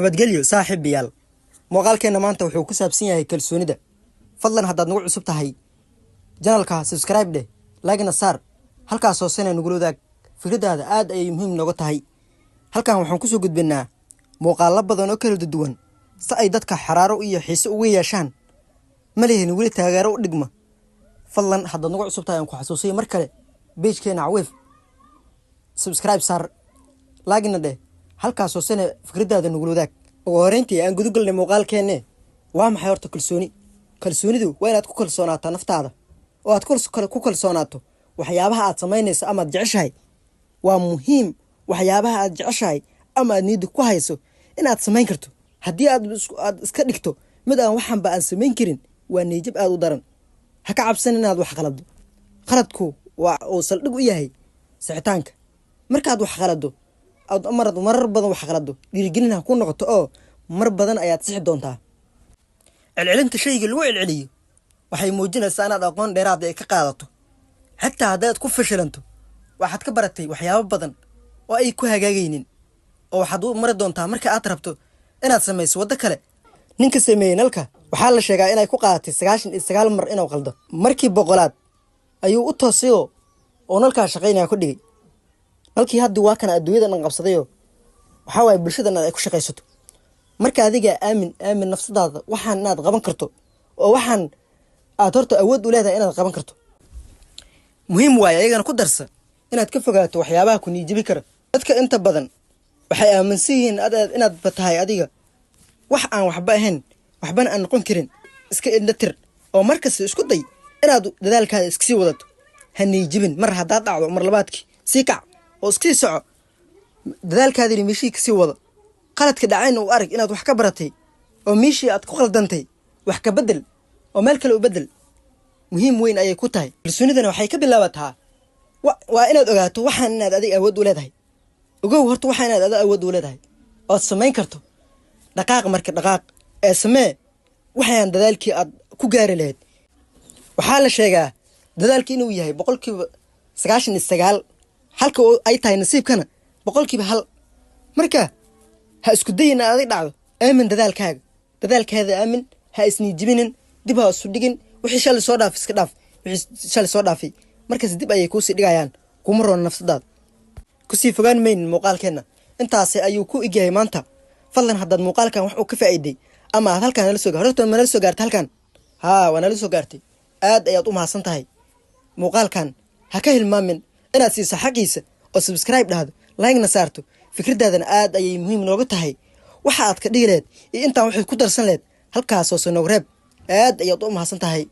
Nabadgelyo saaxiibayaal. Muuqaalkeena maanta wuxuu ku saabsan yahay kalsoonida. Fadlan haddaad nagu cusub tahay channelka, subscribe dheh, like-na saar, halkaas hoosena nagula wadaag fikradaada, aad ayay muhiim nooga tahay. Halkan waxaan kusoo gudbinaa muuqaalo badan oo kala duwan si ay dadka xaraaro iyo xiise uga yeeshaan. Ma lihin weli taageero u dhigma. Fadlan haddaad nagu cusub tahay, aan ku xasuusiyo mar kale page-keena Cawiif, subscribe saar, like-na dheh, halkaas hoosena fikradaada nagula wadaag. Ugu horeyntii aan gudagalnay muuqaalkeenne, waa maxay horta kalsooni? Kalsoonidu waa inaad ku kalsoonaato naftaada oo aad ku kalsoonaato waxyaabaha aad samaynayso ama aad jeceshahay. Waa muhiim waxyaabaha aad jeceshahay ama aad niyadda ku hayso inaad samayn karto. Haddii aad iska dhigto mid aan waxanba aan samayn karin, waa niyajab aad u daran. Ha ka cabsan inaad wax qalado. Qaladku waa uu saldhig u yahay sixitaanka. Markaad wax qalado, aad marar badan wax qalado, dhiirigelin ha ku noqoto oo mar badan ayaad sixi doontaa. Celcelinta shayga lagu celceliyo waxay muujinaysaa inaad aqoon dheeraad ay ka qaadato. Xitaa haddaad ku fashilanto, waxaad ka baratay waxyaabo badan oo ay ku hagaagaynin, oo waxaad u mari doontaa marka aad rabto inaad samayso waddo kale. Ninka sameeyey nalka waxaa la sheegaa inay ku qaadatay 99 mar inuu qaldo. Markii 100aad ayuu u toosayoo oo nalkaa shaqaynaya ku dhigay. Nalkii hadda waa kana adduunyada dhan qabsadayoo waxaa waaye bulshadan ay ku shaqaysato. Marka adiga aamin, aamin nafsadaada waxaan inaad qaban karto, oo waxaan aad horta awood u leedahay inaad qaban karto. Muhiim waaye ayagana ku darsa inaad ka fogaato waxyaabaha ku niijabi kara. Dadka inta badan waxay aaminsan yihiin inaadba tahay adiga wax aan waxba ahayn, waxbana aan noqon karin. Iska indha tir oo markasta isku day inaad dadaalkaada iskasii wadato. Ha niijibin. Mar haddaad dhacdo, mar labaadkii sii kac oo iskasii soco, dadaalkaadina meeshii kasii wado. Qaladka dhacayna u arag inaad wax ka baratay, oo meeshii aad ku qaldantay wax ka bedel oo meel kale u bedel. Muhiim weyn ayay ku tahay. Kalsoonidana waxay ka bilaabataa waa inaad ogaato waxaan inaad adig awood u leedahay. Ogow horta waxaan inaad adig awood u leedahay ood samayn karto. Dhaqaaq marka, dhaqaaq ee samee waxaan dadaalkii aad ku gaari lahayd. Waxaa la sheegaa dadaalkii inuu yahay 99%, halka ay tahay nasiibkana 1%. Marka ha isku dayin inaad adig dhacdo. Aamin dadaalkaaga, dadaalkaada aamin. Ha isniijibinin, dib ha isu dhigin. Wixii shalay soo dhaaf iska dhaaf. Wixii shalay soo dhaafay markaas dib ayay kuusii dhigayaan, kuma roona nafsadaada. Kusii fogaan maynin, muuqaalkeenna intaasi ayuu ku egyahay maanta. Fadlan haddaad muuqaalkan wax uu ka faa'iiday ama aad halkan nala soo horta ma nala soo gaartay halkan? Haa, waa nala soo gaartay, aad ayaad u mahadsan tahay. Muuqaalkan ha ka hilmaamin inaad siiso xaqiisa oo subscribe dhahdo, like-na saarto. Fikradaadana aad ayay muhiim nooga tahay. Waxa aad ka dhigi lehed iyo intaan waxaad ku darsan lehed halkaas hoose noogu reeb. Aad ayaad u mahadsan tahay.